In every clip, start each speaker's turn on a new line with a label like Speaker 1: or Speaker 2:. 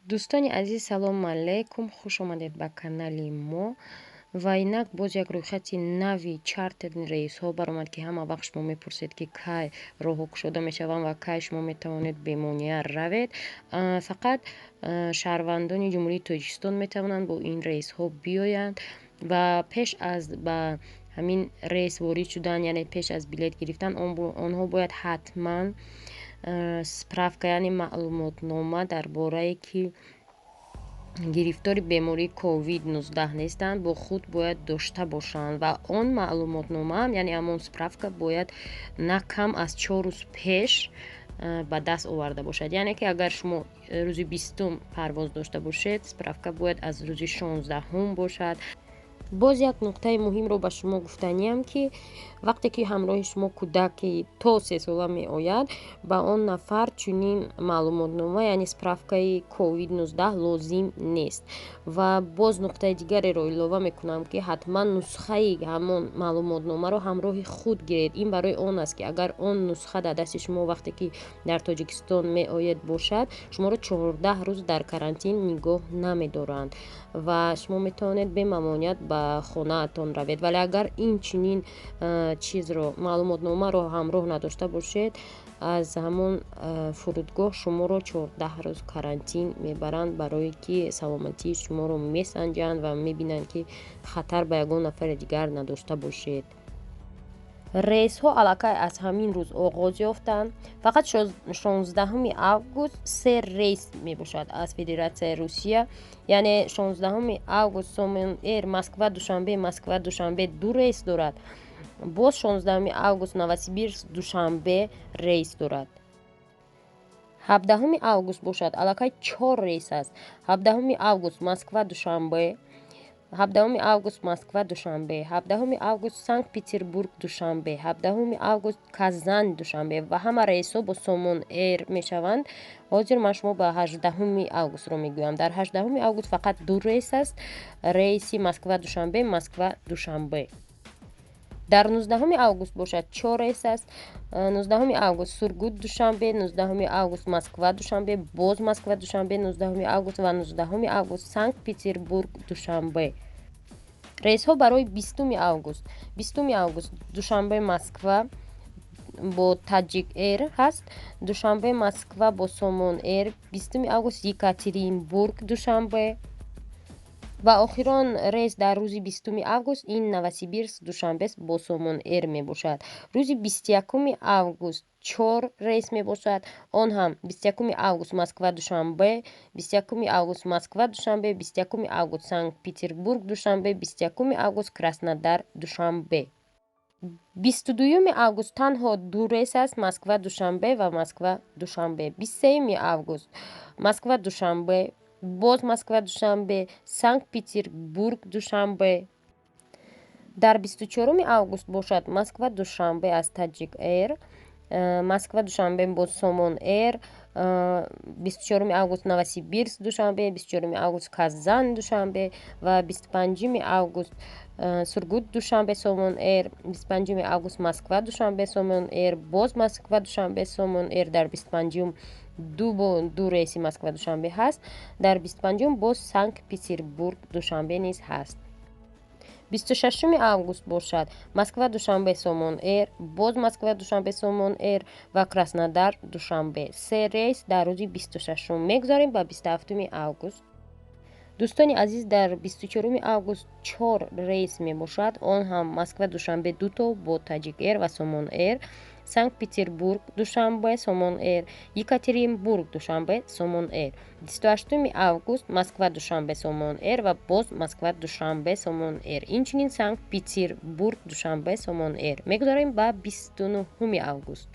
Speaker 1: Дӯстони азиз, салому алайкум, хуш омадед ба канали мо. Ва инак боз як рӯйхати нави чартерни рейсҳо баромад, ки ҳама вақт шумо мепурсед, ки кай роҳҳо кушода мешаванд ва кай шумо метавонед бемонеа равед. Фақат шаҳрвандони Ҷумҳурии Тоҷикистон метавонанд бо ин рейсҳо биёянд ва пеш аз ба ҳамин рейс ворид шудан, яъне пеш аз билет гирифтан, онҳо бояд ҳатман справка, яъне маълумотнома дар борае, ки гирифтори бемории COVID-19 нестанд, бо худ бояд дошта бошанд ва он маълумотномаам, яъне ҳамон справка, бояд на кам аз 4 рӯз пеш ба даст оварда бошад. Яъне ки агар шумо рӯзи 20-ум парвоз дошта бошед, справка бояд аз рӯзи 16-ум бошад. Боз як нуқтаи муҳимро ба шумо гуфтаниам, ки вақте ки ҳамроҳи шумо кӯдаки то 3 сола меояд, ба он нафар чунин маълумотнома, яъне справкаи COVID-19 лозим нест. Ва боз нуқтаи дигареро илова мекунам, ки ҳатман нусхаи ҳамон маълумотномаро ҳамроҳи худ гиред. Ин барои он аст, ки агар он нусха дар дасти шумо, вақте ки дар Тоҷикистон меоед, бошад, шуморо 14 рӯз дар карантин нигоҳ намедоранд ва шумо метавонед бемамоният ба хонаатон равед. Вале агар ин чунин чизро, маълумотномаро ҳамроҳ надошта бошед, аз ҳамон фурудгоҳ шуморо 14 рӯз карантин мебаранд, барое ки саломатии шуморо месанҷанд ва мебинанд, ки хатар ба ягон нафари дигар надошта бошед. Рейсҳо аллакай аз ҳамин рӯз оғоз ёфтанд. Фақат 16 август се рейс мебошад аз Федератсияи Русия, яъне 16 август Сомон Эйр Москва Душанбе, Москва Душанбе ду рейс дорад. Боз 16 август Новосибирск Душанбе рейс дорад. 17 август бошад, аллакай чор рейс аст: 17 август Москва Душанбе, 17 август Москва Душанбе, 17 август Санкт Петербург Душанбе, 17 август Казань Душанбе ва ҳама рейсҳо бо Сомон Эйр мешаванд. Ҳозир ман шумо ба 18 августро мегӯям. Дар 18 август фақат ду рейс аст: рейси Москва Душанбе, Москва Душанбе. Дар 19 август бошад, чор рейс аст: 19 август Сургут Душанбе, 19 август Москва Душанбе, боз Москва Душанбе 19 август ва 19 август Санкт Петербург Душанбе. Рейсҳо барои 20 август: 20 август Душанбе Москва бо Таҷик Эйр ҳаст, Душанбе Москва бо Сомон Эйр, 20 август Екатеринбург Душанбе ва охирон рейс дар рӯзи 20 август ин Новосибирск Душанбе бо Сомон Эйр мебошад. Рӯзи 21 август чор рейс мебошад, он ҳам 21 август Москва Душанбе, 21 август Москва Душанбе, 21 август Санкт Петербург Душанбе, 21 август Краснодар Душанбе. 22 август танҳо ду рейс аст: Москва Душанбе ва Москва Душанбе. 23 август Москва Душанбе, боз Москва Душанбе, Санкт Петербург Душанбе. Дар 24 август бошад, Москва Душанбе аз Таҷик Эйр, Москва Душанбе бо Сомон Эйр, 24 август Новосибирск Душанбе, 24 август Казан Душанбе ва 25 август Сургут Душанбе Сомон Эйр, 25 август Москва Душанбе Сомон Эйр, боз Москва Душанбе Сомон Эйр. Дар 25-ум ду рейси Москва Душанбе ҳаст. Дар 25-ум боз Санкт Петербург Душанбе низ ҳаст. 26 август бошад, Москва Душанбе Сомон Эйр, боз Москва Душанбе Сомон Эйр ва Краснодар Душанбе, се рейс дар рӯзи 26-ум. Мегузарем ба 27 август. Дӯстони азиз, дар 24 август чор рейс мебошад, он ҳам Москва Душанбе дуто бо Таҷик Эйр ва Сомон Эйр, Санкт Петербург Душанбе Сомон Эйр, Екатеринбург Душанбе Сомон Эйр. 28 август Москва Душанбе Сомон Эйр ва боз Москва Душанбе Сомон Эйр, инчунин Санкт Петербург Душанбе Сомон Эйр. Мегузарем ба 29 август.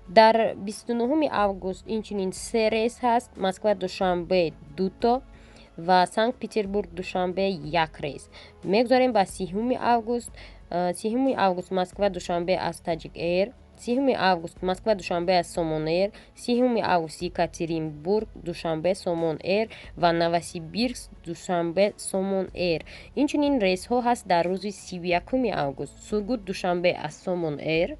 Speaker 1: Дар 29 август инчунин се рейс ҳаст: Москва Душанбе дуто ва Санкт Петербург Душанбе як рейс. Мегузарем ба 30 август. 30 август Москва Душанбе аз Таҷик Эйр, 30 август Москва Душанбе аз Сомон Эйр, 30 август Екатеринбург Душанбе Сомон Эйр ва Новосибирск Душанбе Сомон Эйр. Инчунин рейсҳо ҳаст дар рӯзи 31 август: Сургут Душанбе аз Сомон Эйр.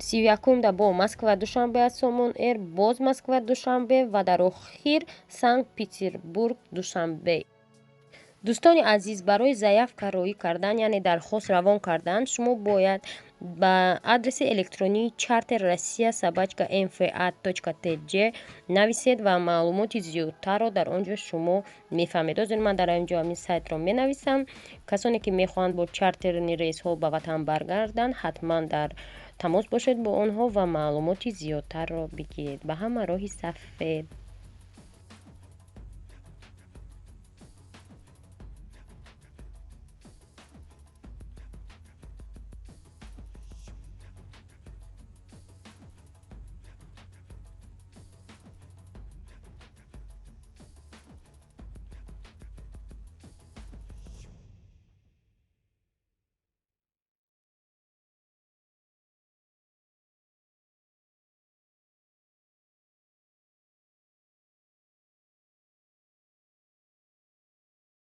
Speaker 1: 31-да бо Москва Душанбе аз Сомон Эйр, боз Москва Душанбе ва дар охир Санкт Петербург Душанбе. Дӯстони азиз, барои заявка роӣ кардан, яъне дархост равон кардан, шумо бояд ба адреси электронии charterrossiya@mfa.tj нависед ва маълумоти зиёдтарро дар он ҷо шумо мефаҳмед. Ҳозир ман дар ин ҷо ҳамин сайтро менависам. Касоне ки мехоҳанд бо чартерни рейсҳо ба ватан баргарданд, ҳатман дар тамос бошед бо онҳо ва маълумоти зиёдтарро бигиред. Ба ҳама роҳи сафед.